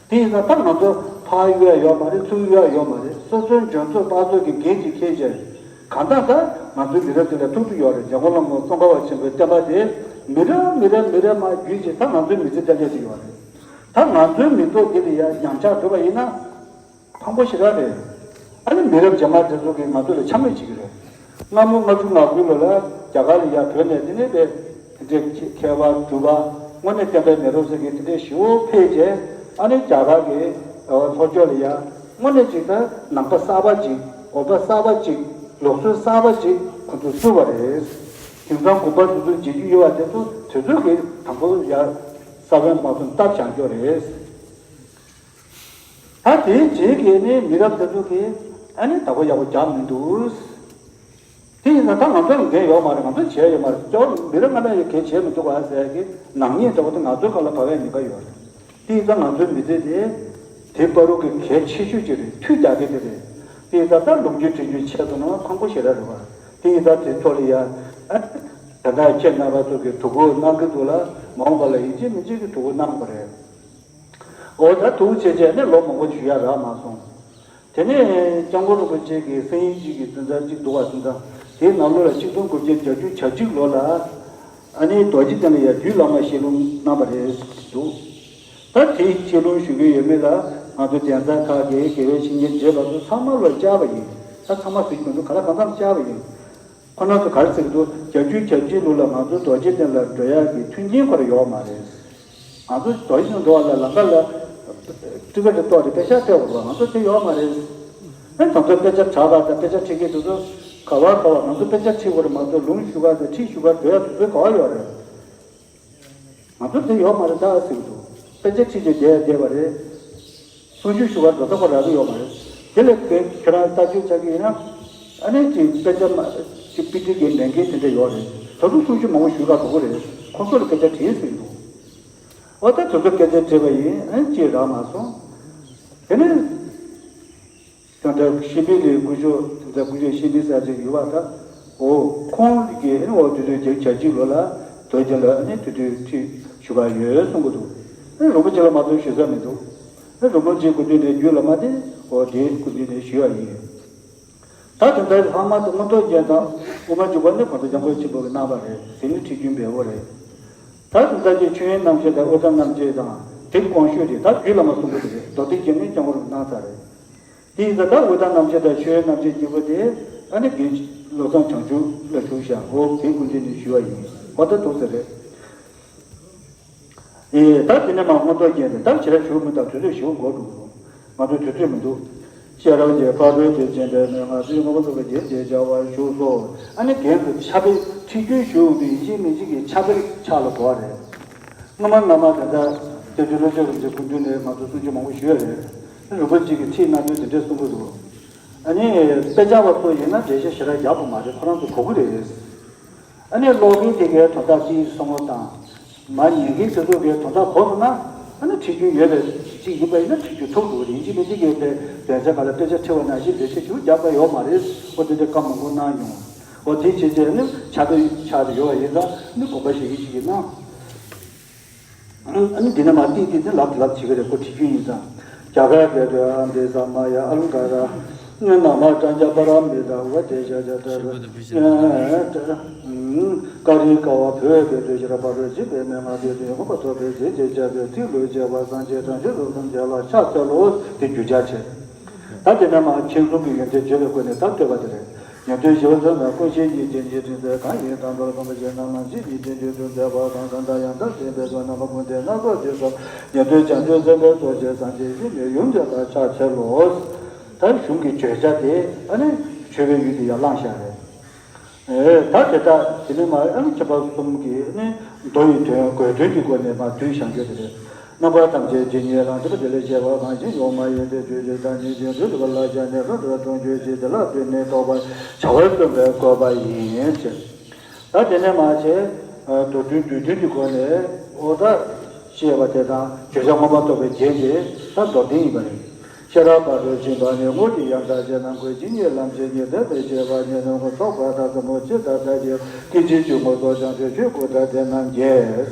དེ་ཡིན་ཙང་ད་ང་ཚོ་ཕར་གཡུག་ཡ་ཡོད་མ་རེད། ཚུར་གཡུག་ཡ་ཡོད་མ་རེད། སོ་སོའི་འཇོན་ཚོད་དཔག་ཚོད་ཀྱི་འགན་ཅིག་འཁྱེར་བྱས། གང་ལྟར་ད་ང་ཚོའི་མི་རབས་འདི་ལ་ཐུག་ཐུག་ཡོད་རེད། འཇམ་མགོན་བླ་མ་ཙོང་ཁ་པ་ཆེན་པོའི་བསྟན་པ་དེ་མི་རབས་མི་རབས་མི་རབས་མར་བརྒྱུད་ཅིག་ད་ང་ཚོའི་མི་ཚེ་འདི་སླེབས་ཀྱི་ཡོད་རེད། ད་ང་ཚོའི་མི་ཐོག་འདི་ལ་ཡ་ཉམས་ཆག་འགྲོ་བ་ཡིན་ན། ཕངས་པོ་ཞེ་དྲག་རེད། ཨ་ནི་མི་རབས་རྗེས་མ་དེ་ཚོ་གིས་ང་ཚོ་ལ་འཕྱ་སྨོད་བྱེད་ཀྱི་རེད། སྔ་མོ་ལྔ་བཅུ་ང་དགུ་ལོ་ལ་རྒྱ་གར་ལ་ཡར་བྲོས་ནས་དེ་ནས་པའི་དེ་འདྲའི་མཁས་པ་གྲུབ་པ་དངོས་གནས་བསྟན་པའི་མེ་རོ་ཟེར་མཁན་དེ་འདྲའི་ཞེ་པོ་ཕེབས་རྗེས་ཨ་ནི་རྒྱ་གར་གྱི་ལྷོ་ཕྱོགས་ལ་ཡར་དངོས་གནས་ཅིག་ད་ནང་པ་གསར་པ་ཅིག་དགོན་པ་གསར་པ་ཅིག་ལུགས་སྲོལ་གསར་པ་ཅིག་ཁོ་ཚོས་བཙུགས་པ་རེད། དེང་སང་དགོན་པ་དེ་ཚོ་མཇལ་རྒྱུ་ཡོད་པ་དེ་ཚོ་དེ་ཚོ་གིས་དང་པོ་ཡར་ས་བོན་མ་ཚོམ་བཏབ་བཞག་རྒྱུ་རེད། ད་དེའི་རྗེས་ཀྱི་ནི་མི་རབས་དེ་ཚོ་གིས་ཨ་ནི་བདག་པོ་ཡག་པོ་རྒྱག་མི་འདུག་དེ་ཡིན་ན་ད་ང་ཚོ་ལ་འགན་ཡོད་མ་རེད། ང་ཚོ་བྱས་ཡོད་མ་རེད། ཅོག་མི་རབས་སྔ་མས་ཡང་གལ་བྱས་མི་འདུག་ག་ཟེར་གི་ནག་ཉེས་འདྲ་བོ་དེ་ང་ཚོའི་སྒང་ལ་བབས་ཡ་ཉེན་ཁ་ཡོད་རེད། དེ་ཡིན་ཙང་ང་ཚོའི་མི་ཚེ་དེ་དེ་བར་དུ་གི་གལ་ཆེ་ཤོས་ཅིག་རེད། མཐུད་རྒྱག་གི་དེ་རེད། དེ་ཡིན་ཙང་ད་ལོ་རྒྱུས་འབྲི་རྒྱུའི་ཆེད་དུ་ན་ཕངས་པོ་ཞེ་དྲག་རེད་བ། དེ་ཡིན་ཙང་དེ་ཚོ་ལ་ཡ་ཨ་ད་ལྟ་ཁྱེད་རྣམ་པ་ཚོ་གི་གྲོས་འགོ་གནང་གི་འདུག་ལ་མ་འོངས་པ་ལ་ཡིན་གཅིག་མིན་གཅིག་གི་གྲོས་འགོ་གནང་དགོས་རེད། འོ་ད་ཐུགས་རྗེ་ཆེ་ནས་ལོ་མང་པོ་ཞུ་ཡ་རག་མ་སོང་། དེ་ནས་སྐྱབས་མགོན་རིན་པོ་ཆེ་གིས་གསན་ཡིག་ཅིག་གི་འཛིན་གྲྭ་གཅིག་འདུག་པ། འཛིན་གྲྭ་དེའི་ནང་ལོགས་ལ་ཆིག་སྟོང་དགུ་བརྒྱ་བརྒྱད་ཅུ་གྱ་གཅིག་ལོ་ལ་ཨ་ནི་རྡོ་རྗེ་གདན་ལ་ཡར་རྒྱུད་བླ་མ་ཞལ་ལུང་གནང་བ་རེད་འདུག་ད་དེའི་ཞལ་ལུང་ཞུ་གི་ཡོད་མེད་ལ་ང་ཚོ་གདན་ས་ཁག་གི་དགེ་བའི་བཤེས་གཉེན་བགྲེས་པ་ཚོ་ཚང་མ་ལ་བཅར་བ་ཡིན། ད་ཚང་མ་ཟེར་གྱི་མི་འདུག་ག་ལ་གང་འཚམ་བཅར་བ་ཡིན། ཁོ་རང་ཚོ་ག་རེ་ཟེར་གྱི་འདུག་བརྒྱད་ཅུ་གྱ་གཅིག་ལོ་ལ་ང་ཚོ་རྡོ་རྗེ་གདན་ལ་འགྲོ་ཡག་གི་མཐུན་རྐྱེན་ཁོ་རང་ཡོད་མ་རེད། ང་ཚོ་རྡོ་རྗེ་གདན་འགྲོ་བ་ལ་ལམ་ཁ་ལ་སྤྲི་ཁ་རེ་གཏོར་རེ་དཔེ་ཆ་ཕེབས་དགོས་པ། ང་ཚོ་དེ་ཡོད་མ་རེད། ཨེ་ང་ཚོ་དཔེ་ཆ་དྲ་བ་དང་དཔེ་ཆ་ཁྲིད་མཁན་དེ་ཚོ་ག་བར་ག་བར་ང་ཚོ་དཔེ་ཆ་ཁྲིད་དགོས་རེད། ང་ཚོ་ལུང་ཞུ་ག་དང་ཁྲིད་ཞུ་ག་འགྲོ་ཡག་དུས་ཚོད་ག་བར་ཡོད་རེད། ང་ཚོ་དེ་ཡོད་མ་རེད་ད་ཟེར་གྱི་འདུག་དཔེ་ཆ་ཁྲིད་བྱས་བསྡད་བསྡད་པ་རེད། གསུང་ཆོས་ཞུ་བར་འགྲོ་ཐུབ་པ་རག་གི་ཡོད་མ་རེད། དེ་ལས་ཁྱེད་ཁྱེད་རང་ལྟ་ཞིབ་བྱ་གི་ཡིན་ན། ཨ་ནི་ཅིག་དཔེ་ཆ་མ་ཅིག་དཔེ་ཁྲིད་ཀྱི་ལས་འགན་དེ་འདྲ་ཡོད་རེད། ད་དུང་གསུང་ཆོས་མང་པོ་ཞུ་ག་འགྲོ་གི་རེད། ཁོང་ཚོ་ལ་སྐད་ཆ་དྲིས་ཟིན་འདུག་འོ་ད་དེ་ཚོ་སྐད་ཆ་དྲིས་པ་ཡིན། ཨ་ནི་ཅིག་རག་མ་སོང་། དེ་ནས། དེ་འདྲ་ཤེས་པའི་ལས་སྐུ་ཞབས་དེ་འདྲ་སྐུ་ཞབས་ཤེས་པའི་ས་ཆ་ཡོད་པ་ད། འོ་ཁོང་གིས་ཨ་ནི་འོ་དུས་ཚོད་བརྒྱད་ཅུ་གྱ་གཅིག་ལོ་ལ་རྡོ་རྗེ་ལ་ཨ་ནི་དུས་དུས་ཁྲིད་ཞུ་ག་ཡོད་གསུང་གི་འདུག་ཨ་ནི་རིན་པོ་ཆེ་ལ་མ་གཏོགས་ཞུ་ས་མི་འདུག་ཨ་ནི་རིན་པོ་ཆེའི་སྐུ་མདུན་ནས་རྒྱུད་བླ་མ་དེ་འོ་དེའི་སྐུ་མདུན་ནས་ཞུ་བ་ཡིན། ད་དེ་འདྲའི་ལྷག་མ་དེ་མངོན་རྟོགས་རྒྱན་དང་དབུ་མ་འཇུག་པ་ནི་གོང་ས་སྐྱབས་མགོན་ཆེན་པོ་གིས་གནང་བ་རེད། དེ་ནི་ཁྲིད་རྒྱུན་འབེལ་པོ་རེད། ད་དེ་འདྲ་ཅིག་མཆོད་ཡོན་རྣམ་བཤད་དང་དབུ་མཐའ་རྣམ་བཤད་དང་དེ་དགོངས་ཞུས་རེད། ད་རྒྱུད་བླ་མ་གསུང་གི་རེད། མདོ་སྡེ་རྒྱན་ནི་སྐྱབས་མགོན་རིན་པོ་ཆེས་གནང་ཚར་རེད། དེ་ཡིན་ཙང་ད་དབུ་མཐའ་རྣམ་བཤད་དང་མཆོད་ཡོན་རྣམ་བཤད་གཉིས་པོ་དེ་ཨ་ནི་རྒན་བློ་བཟང་བྱང་ཆུབ་ལ་ཞུས་བཞག་འོ་དེ་སྐུ་མདུན་ནས་ཞུས་པ་ཡིན། འོ་ད་འདུག་ཟེར་རེད། ཨེ་ད་དེ་ནས་མར་མངོན་རྟོགས་རྒྱན་དེ་ད་ཞེ་དྲག་ཞུ་མི་དང་དུས་ཚོད་ཞེ་པོ་འགོར་འགྲོ་གི་འདུག་ང་ཚོའི་དུས་ཚོད་མི་འདུག་ཤེས་རབ་ཀྱི་ཕ་རོལ་ཏུ་ཕྱིན་པའི་མན་ངག་ཚུལ་ངོ་མ་རྟོགས་པའི་རྒྱན་ཞེས་བྱ་བ་བཞུགས་སོ། ཨ་ནི་རྒན་དེ་ཕྱག་དཔེ་ཁྲིད་རྒྱུན་ཞུ་འོང་དུས་ཡིན་གཅིག་མིན་གཅིག་གི་ཕྱག་དཔེ་ཕྱག་ལ་གོ་བ་རེད། སྔོན་མ་སྔ་མ་དེ་འདྲ་སྐྱབས་རྗེ་བློ་བཟང་རིན་པོ་ཆེ་སྐུ་མདུན་ནས་ང་ཚོ་གསུང་ཆོས་མང་པོ་ཞུས་ཡོད་རེད། རིན་པོ་ཆེ་གིས་ཁྲིད་གནང་དུས་དེ་འདྲས་གསུང་གི་འདུག་ཨ་ནི་དཔེ་ཆ་བ་ཚོ་ཡིན་ན་འགྲེལ་བཤད་ཞེ་དྲག་རྒྱག་དགོས་མ་རེད། ཁོ་རང་ཚོ་གོ་གི་རེད། ཨ་ནི་ཀློག་མཁན་དེ་གའི་དོན་དག་ཅིག་གསུང་བ་དང་། མ་ཉན་མཁན་དེ་ཚོ་གའི་དོན་དག་གོ་སོང་ན། ཨ་ནི་ཁྲིད་རྒྱུ་ཡོད་པའི་ཅིག་ཡིན་པ་ཡིན་ན་ཁྲིད་རྒྱུ་ཐུབ་འདུག་ཡིན་གཅིག་མིན་གཅིག་གའི་དེ་དོན་ཚན་ག་ལ་དཔེ་ཆ་ཁྲིད་པ་ནང་བཞིན་འགྲེལ་བཤད་ཞུ་རྒྱག་པ་ཡོད་མ་རེད། ཨོ་དེ་འདྲའི་བཀའ་མང་པོ་གནང་མྱོང་། ཨོ་དེ་བྱས་རྗེས་ནི་ཕྱག་དཔེ་ཕྱག་དེ་ཡོད་པ་ཡིན་ཙང་ནི་དགོངས་པ་བཞེས་ཀྱི་ཞིག་ཡིན་ན། ཨ་ནི་འདི་ནས་མར་ཏིག་ཏིག་ཏིག་ལབ་ལབ་བྱེད་ཀྱི་རེད། ཁོ་ཁྲིད་རྒྱུན་ཡིན་ཙང་། རྒྱ་གར་སྐད་དུ་ཨ་འདི་ས་མ་ཡ་ཨ་ལུ་ག་ར། ན་མ་ཀྲ་ཛ་པ་ར་མི་ད་ཝ་དེ་ཤ་ཇ་ཏྲ་ར། ཀ་རི་ཀ་བ་བོད་སྐད་དུ་ཤེས་རབ་ཕ་རོལ་ཕྱིན་པའི་མན་ངག་དེ་དོན་ཡོད་པ་ཐོབ་པའི་རྗེས་ཀྱི་སྐྱབས་པའི་ཚིག་ལུས་བྱེད་པ་སངས་རྒྱས་དྲང་ཞིང་རབ་ཏུ་འཇལ་ལ་ཕྱག་འཚལ་ལོ། དེ་རྒྱུ་ཆ་བྱས། ད་དེ་ནས་མར་མཁྱེན་བརྩེ་གི་ཡོན་ཏན་བརྗོད་པའི་སྒོ་ནས་ད་བསྟོད་པ་དེ་རེད། ཉན་ཐོས་ཞི་བ་འཚོ་ན་ཀུན་ཤེས་གཉིས་ལྡན་གྱི་དྲིན་ཚེ་གང་ཡིན་དང་པོར་གོམས་པ་བཞིན་ནམ་ལམ་ཤེས་གཉིས་ལྡན་གྱི་དོན་མཛད་པ་དང་གང་ལྟར་ཡང་དག་ཟིན་པའི་ཚོགས་རྣམ་པ་ཀུན་ལྡན་སྣ་ཚོགས་ཀྱི་ཚོགས་ཉན་ཐོས་བྱང་ཆུབ་སེམས་དཔའི་ཚོགས་ཀྱི་སངས་རྒྱས་ཞི་གནས་ཡུམ་མཛད་པར་ཕྱག་འཚལ་ལོ། ད་གཞུང་གི་བརྗོད་བྱ་དེ་ཨ་ནི་མཆོད་པའི་ཡུལ་དུ་ཡར་བླངས་བཞག་རེད། ཨེ་ད་དེ་དག་དེ་ནས་མར་ཨ་ནི་མཁས་པ་གསུམ་གྱིས་ཨ་ནི་མདོ་ཡི་དོན་དགོས་དོན་གྱི་སྒོ་ནས་མར་བསྡུས་བཞག་རྒྱུ་དེ་རེད། རྣམ་པ་ཐམས་ཅད་ཇི་སྙེད་ལ་འདུས་པ་དེ་ལས་སྐྱེ་བ་གང་ཞིག་ཡོད་མ་ཡིན་ཏེ། དུས་གཅིག་ཏུ་ཉིད་ཀྱིས་འདུལ་བ་ལ་སྦྱར་ནས་ལྷུན་གྲུབ་ལ་མཐོང་གྱུར་ཅིག་དེ་ལ་བསྡུས་ནས་རྟོགས་པར་བྱ་བར་སྟོན་པའི་བཀོད་པ་ཡིན་ཅེས། ད་དེ་ནས་མར་བྱས་མདོ་དོན་བསྡུས་དོན་གྱི་སྒོ་ནས་ཨོ་ད་ཅེས་པ་དེ་དང་བརྗོད་བྱ་མངོན་པར་རྟོགས་པའི་རྒྱན་དེ་ད་མདོར་བསྟན་ཡིན་པ་རེད། ཤེས་རབ་ཕ་རོལ་ཕྱིན་པ་ནི། དངོས་ཀྱི་ཡང་དག་ཅན་རྣམས་ཀུན། ཇི་སྙེད་ལམ་ཤེས་ཉིད་དེ་ལས་སྐྱེ་བ་ཉིད། ནོར་ཀུན་ཐོབ་པ་དང་ཟབ་མོ་ཇི་ལྟར་བདག་གིས། སྐད་ཅིག་གཅིག་ངོ་སོ་བྱང་ཆུབ་ཆོས་སྐུ་དང་། དེ་རྣམས་ཀྱིས།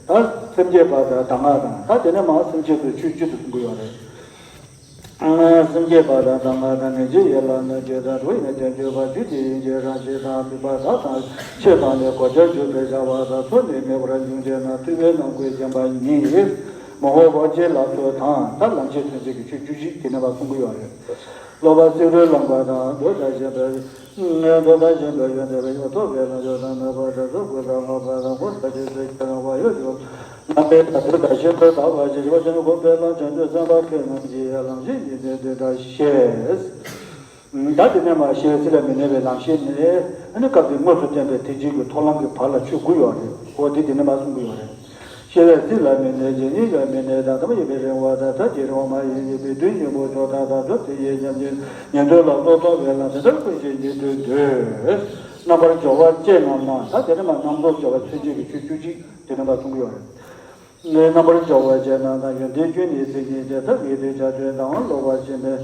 ད་སེམས་བསྐྱེད་པ་དང་གདམས་ངག་དང་། ད་དེ་ནས་མར་སེམས་བསྐྱེད་དུ་ཆོས་སྤྱི་དུ་གསུང་གི་ཡོད་རེད། སེམས་བསྐྱེད་པ་དང་གདམས་ངག་དང་། ནན་གྱིས་ཡིད་ལ་གནས་ཀྱི་དང་། དྲུག་ཡིན་ཏེ་བརྗོད་པ་བཅུ་དེ་ཡིན་གྱི། རང་བཞིན་དང་སྲིད་པ་དག་དང་ཆོས་དང་ནི། གོ་ཆ་འཇུག་པའི་བྱ་བ་དང་། ཚོགས་ནི་མེད་པར་འབྱུང་བྱེད་ན། ཐུབ་པའི་རྣམ་ཀུན་བརྒྱན་པ་ཉིད། མ་འོངས་པ་སྤྱི་ལ་ཐུག་དང་། ད་ལམ་ཤེས་ཐོན་ཚུལ་གྱི་ཆོས་བཅུ་གཅིག་དེ་ནས་མར་གསུང་གི་ཡོད་རེད། སློབ་པ་སྲིད་རུལ་ལངས་པ་དང་། མདོ་དང་གཞན་པའི་མདོ་དང་གཞན་པའི་ཡོན་ཏན་པའི་ཡོད་ཐོབ་པའི་ལམ་ཆོག་དང་། མོས་པ་དང་ཚོགས་ཀུན་དང་བསྔགས་པ་དང་། གོ་ཆ་ཇི་སྲིད་ཀྱང་རིང་བ་ཡོད་ཀྱང་། ལམ་པའི་དག་ཐེར་དང་ཤིན་ཏུ་དག་པ་ཞེས་བྱ་བ་དེ་ནི་སྒོམ་པའི་ལམ་བྱང་ཆུབ་སེམས་དཔའ་ཁོ་ན་ཉིད་ཀྱི་ལམ་ཤེས་ཉིད་དེ་འདི་ལྟར་ཤེས། ད་དེ་ནས་མར་ཤེས་པས་ཚིག་ལ་མི་གནས་པའི་ལམ་ཤེས་ནི། ཨ་ནི་སྐབས་དེ་དངོས་སུ་བསྟན་པའི་ཐེག་ཆེན་གྱི་མཐོང་ལམ་གྱི་བར་ལ་ཆོས་དགུ་ཡོད་རེད། འོ་དེ་དེ་ནས་མར་གསུང་གི་ཡོད་རེད། ཤེས་པས་ཚིག་ལ་མི་གནས་ཀྱི། ཉིད་ཀྱང་མི་གནས་དང་། ཐ་མ་ཡིན་པའི་རིང་བ་དང་། མཐའ་གཅིག་རིང་བ་མ་ཡིན་གྱི། མི་མཐུན་གཉེན་པོ་ཕྱོགས་མཐའ་དང་། གྲུབ་དེ་ཡི་ཉམས་ཀྱི་ཉན་ཐོས་ལ་རྟོགས་ཐོབ་པའི་ལམ་དེ་ལྟར་ཀུན་ཤེས་ཉིད་དུ་འདོད། རྣམ་པར་སྦྱོར་བ་ཅན་རྣམས་ན། ད་དེ་ནས་མར་རྣམ་རྟོག་སྦྱོར་བ་མཚོན་བྱེད་ཀྱི་ཆོས་བཅུ་གཅིག་དེ་ནས་མར་གསུང་གི་ཡོད་རེད། རྣམ་པར་སྦྱོར་བ་ཅན་རྣམས་དང་། ཡོན་ཏན་ཀུན་ནི་ཚིག་གཉིས་ཀྱིས། ཐབས་ཀྱིས་དེ་བྱ་དོན་དང་། སློབ་པ་ཕྱིན་པས།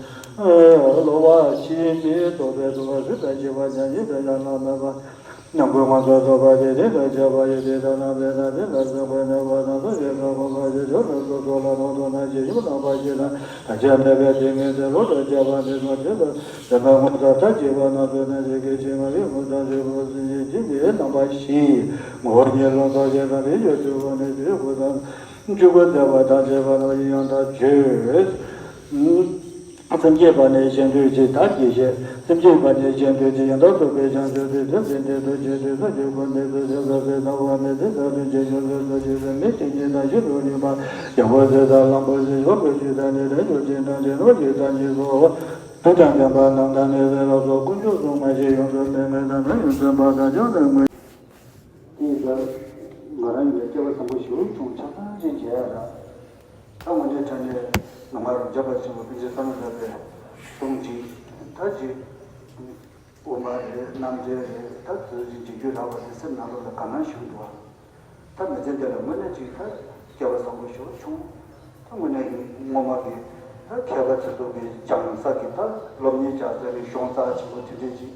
སློབ་པ་ཕྱིན་པས་རྟོགས་པའི་རྫོགས་པ་སུ་དང་ཕྱིན་པ་ཉམས་ཀྱིས་དོན་ཡང་ལ་མེད་པ། ཉམས་རྒུད་ངན་སོང་རྫོགས་པ་དེ་དེ་ལ་སྐྱབས་པ་ཡི་དེ་ལྟ་ན་པའི་ན་དེ་ལ་སོགས་པའི་ནད་པ་དང་སོ་སྐྱེ་དང་ཕོངས་པ་ཞེས་བྱ་བ་སོ་སོ་ལ་རང་དོན་ན་ཇི་བཞིན་རྣམ་པ་ཞིག་དང་ཐ་ཆད་མེད་པའི་ཏིང་ངེ་འཛིན་རོ་སྐྱབས་པ་འདི་དང་དེ་ལ་དེ་ལ་ངོ་མཚར་མཐའ་གཅིག་པ་རྣམས་སུ་ནི་ཞིག་གི་ཕྱི་མ་ཡི་ངོ་མཚར་ཞིག་པོ་སྲིད་ཞིའི་ཇི་འདིའི་རྣམ་པ་བཞི་ངོ་བོ་ཉིད་ལ་ཐོགས་ཤིང་དང་རིགས་ཡོད་ཚུལ་བ་ནི་དེའི་སྐུ་དང་སྤྲུལ་སྐུ་མཛད་པ་དང་བཅས་པ་རྣམས་ཡང་དག་བརྗོད། སེམས་བསྐྱེད་པ་ནི་གཞན་དོན་གཅིག་ད་དགེ་བཤེས། སེམས་བསྐྱེད་པ་ནི་གཞན་དོན་གཅིག་ཡང་དག་རྫོགས་པའི་བྱང་ཆུབ་སེམས་དེ་འདི་ལྟར་ཆོས་ཀྱི་སངས་རྒྱས་ཀུན་ནས་སུ་ཞིག་ག་ཟེར་ན་བ་མེད་དེ་ས་དོན་གྱི་ཆོས་སུ་སུ་ཞིག་སེམས་མེད་ཅིང་ཇི་ལྟར་ཞིག་ཏུ་རིག་པ་ཡང་བ་ཟེར་ས་ལམ་པོ་ཞིག་ཞོག་པོ་ཞིག་ད་ནི་དེ་ཆོས་ཅིག་དང་ཅི་ནོ་ཞིག་ད་ཉིད་སོ། དུ་དང་ལྡན་པ་རྣམས་དང་ནི་ཟེར་ལ་སོགས་དཀོན་མཆོག་གསུམ་མ་ཞིག་ཡོངས་སུ་སྨིན་མེད་དང་ན་ཡོངས་སུ་འབར་དང་ཅང་ནི་མི། དེ་ཡིན་ཙང་ང་རང་ཡང་སྐལ་བ་བཟང་པོ་ཞེ་པོ་བྱུང་ཆ་ཚང་ཅན་བྱས་ཡ་ལ། ད་དངོས་གནས་དྲང་གནས་ནང་ང་རང་རྒྱལ་བ་ཆེན་པོ་པཎ་ཆེན་བསམ་ཡས་གྲགས་པའི་གསུང་ཅིག་ད་ཅིག་དབུ་མ་རེད་རྣམ་འགྲེལ་རེད་ད་དེ་ཚོ་ཅིག་འབྲི་རྒྱུ་རག་པ་དེ་སེམས་ནང་ལོགས་ལ་དགའ་སྣང་ཞིག་འདུག་བ། ད་མི་ཚེ་འདི་ལ་དངོས་གནས་ཅིག་ད་སྐལ་བ་བཟང་པོ་ཞེ་པོ་བྱུང་། ད་དངོས་གནས་ཀྱི་སྔོན་མ་གི་ད་མཁས་པ་དེ་ཚོ་གི་སྦྱང་ས་གི་ད་སློབ་གཉེར་རྒྱག་ས་གི་གཞུང་རྩ་ཆེན་པོ་དེ་འདྲས་ཅིག་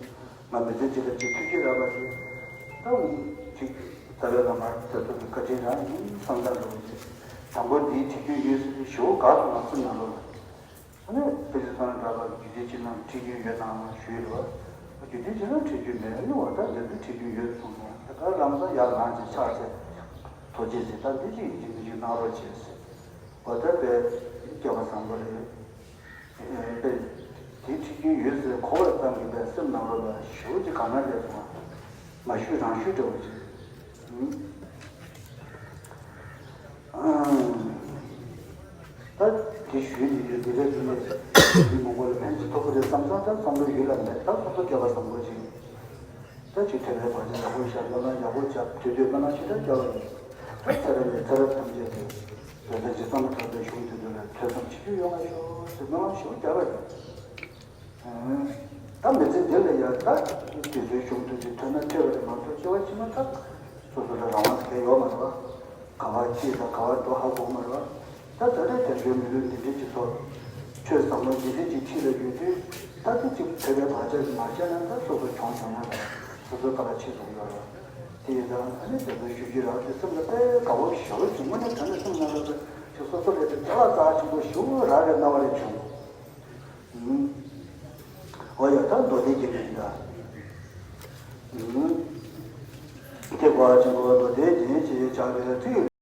ང་མི་ཚེ་འདི་ལ་ཅིག་ཐུགས་རྗེ་རག་པ་དེ་ད་ཅིག་རྩ་བའི་བླ་མ་དེ་ཚོ་གི་བཀའ་དྲིན་རང་ཡིན་བསམ་བསམ་འདྲ་བོ་ཅིག་དང་པོ་འདིའི་ཁྲིད་རྒྱུ་ཡོད་ཟེར་ཞེ་པོ་དགའ་སོང་ང་སེམས་ནང་ལོགས་ལ། ཨ་ནི་དཔེ་ཆ་ཚང་འདྲ་བ་རྒྱུད་སྡེ་སྤྱི་རྣམས་ཁྲིད་རྒྱུ་ཡོད་དམ་ཞུས་རེད་བ། རྒྱུད་སྡེ་སྤྱི་རྣམས་ཁྲིད་རྒྱུ་མེད་ཨ་ནི་འོ་ད་འདི་ཚོ་ཁྲིད་རྒྱུ་ཡོད་གསུངས་སོང་། ད་ག་ལམ་སང་ཡར་ལངས་ཀྱི་ཕྱག་འཚལ་ཐུགས་རྗེ་ཆེ། ད་འདི་ཅིག་ཡིན་གཅིག་མིན་གཅིག་གནང་རོགས་བྱས་ཟེར། འོ་ད་དཔེ་སྐལ་བ་བཟང་པོ་རེད། དེ་ཁྲིད་རྒྱུ་ཡོད་ཟེར་གོ་བ་ཙམ་གྱིས་པའི་སེམས་ནང་ལོགས་ལ་ཞེ་པོ་ཅིག་དགའ་སྣང་སླེབས་སོང་། ང་ཤུལ་རང་ཤུལ་འདྲ་བོ་ཅིག་ད་དེ་ཞུས་ནས་ཡོད་དེ་རེད་དེ་ནས་མི་མང་པོ་ལ་ཕན་ཅིག་ཐོགས་ཀྱི་རེད་བསམ་བསམ་ད་བསམ་བློ་ཡོད་ལ་མེད་ད་སོ་སོ་སྐལ་བ་བཟང་པོ་ཅིག་ད་ཅིག་ཐེ་བའི་བར་ཆད་ཡག་པོ་བཞག་སྨོན་ལམ་ཡག་པོ་བརྒྱབ་དུས་དུས་སྨོན་ལམ་ཞེ་དྲག་བརྒྱབ་པ་ཡིན། ད་ཚེ་རབས་ནས་ཚེ་རབས་ཐམས་ཅད་དུ་བོད་ཟླ་བཅུ་གཙང་མ་དྲག་པའི་གཞུང་དུས་དུས་ལ་ཐོས་བསམ་ཆེ་ཤོས་ཡོང་བ་ཤོག་ཟེར་སྨོན་ལམ་ཞེ་པོ་བརྒྱབ་པ་ཡིན། ད་མི་ཚེ་འདི་ལ་ཡང་ད་དེ་ཚོའི་གཞུང་དུས་དུས་ཐོས་ན་ཐོས་པ་རེད་མ་གཏོགས་སྐྱེ་བ་ཕྱི་མ་ད་སོ་སོ་ལ་རང་དབང་གང་ཡོད་མ་རེད་བ། ག་བ་སྐྱིད་དང་ག་བ་འགྲོ་ཧ་གོ་མ་རེད་བ། ད་ད་ལྟའི་དལ་འབྱོར་མི་ལུས་འདི་འདྲའི་སྤྱི་ཚོགས། ཆོས་ཟབ་མོ་འདི་འདྲའི་ཅིག་ཁྲིད་ལ་ཡོད་དུས་ད་དེ་ཅིག་ཐེ་བའི་བག་ཆགས་ཀྱིས་མ་བྱས་ན་ད་སོ་སོ་གྱོང་ཆེ་ན་ད་སོ་སོ་ད་ལ་ཆེ་སོང་ཡོད་རེད། དེ་ཡིན་ཙང་ཨ་ནི་དེ་ཚོ་ཞུ་རྒྱུ་རག་དུས་སེམས་ལ་དཔེ་དགའ་བོ་ཞེ་པོ་བྱུང་། དངོས་གནས་དྲང་གནས་སེམས་ནང་ལ་ཅིག་སོ་སོ་ལས་དེ་ལྟ་བ་རྩ་ཆེན་པོ་ཞེ་པོ་རག་རེད་སྣང་བ་རེ་བྱུང་། ཨུམ། འོ་ཡ་ད་མདོ་སྡེ་རྒྱན་ཡིན་ད། ཨུམ། དེ་བ་ཆེན་པོ་མདོ་སྡེ་རྒྱན་ཞེས་བྱ་བའི་ཚིག